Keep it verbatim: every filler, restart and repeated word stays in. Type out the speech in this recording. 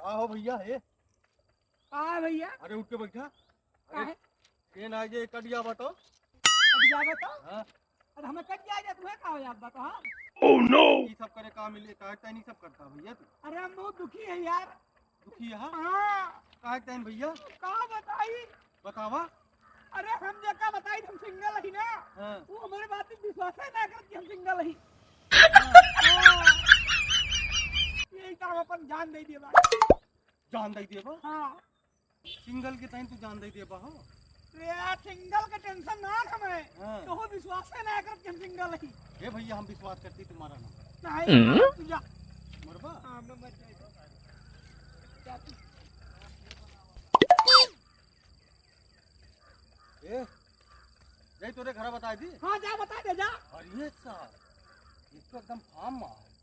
का हो भइया, हे? का है भइया? अरे उठ के बैठा। अरे काहे? के ना जे कटिया बताओ। कटिया बताओ? हाँ। अरे हमें कटिया जा, तुम्हें का हो जात बा तो, हाँ? Oh no! ई सब करे का मिले, काहे तैनी सब करता भइया तू? अरे हम बहुत दुखी है यार। दुखी है? हाँ। काहे तैन भइया? का बताई? बतावा। अरे हम जेका बताई हम सिंगल ही ना। हाँ। वो हमारे बात पे विश्वास ही ना करत कि हम सिंगल ही। हाँ। यही काम अपन जान दे दिए बा। जान दे दिए बा? हाँ। सिंगल के तैन तू जान दे दिए बा हो? अरे यार सिंगल के टेंशन ना हमें। हाँ। तो वो विश्वास ही ना करत कि हम सिंगल ही। हे भइया हम विश्वास करती तुम्हारा ना। नहीं, हम्म। तू जा। मरबा? हाँ, मैं मर जाएगा। जा तू। ए, जाई तोरे घरा बताई दी? हाँ, जा बता दे, जा। अरे साहब, ये तो एकदम फार्म में है।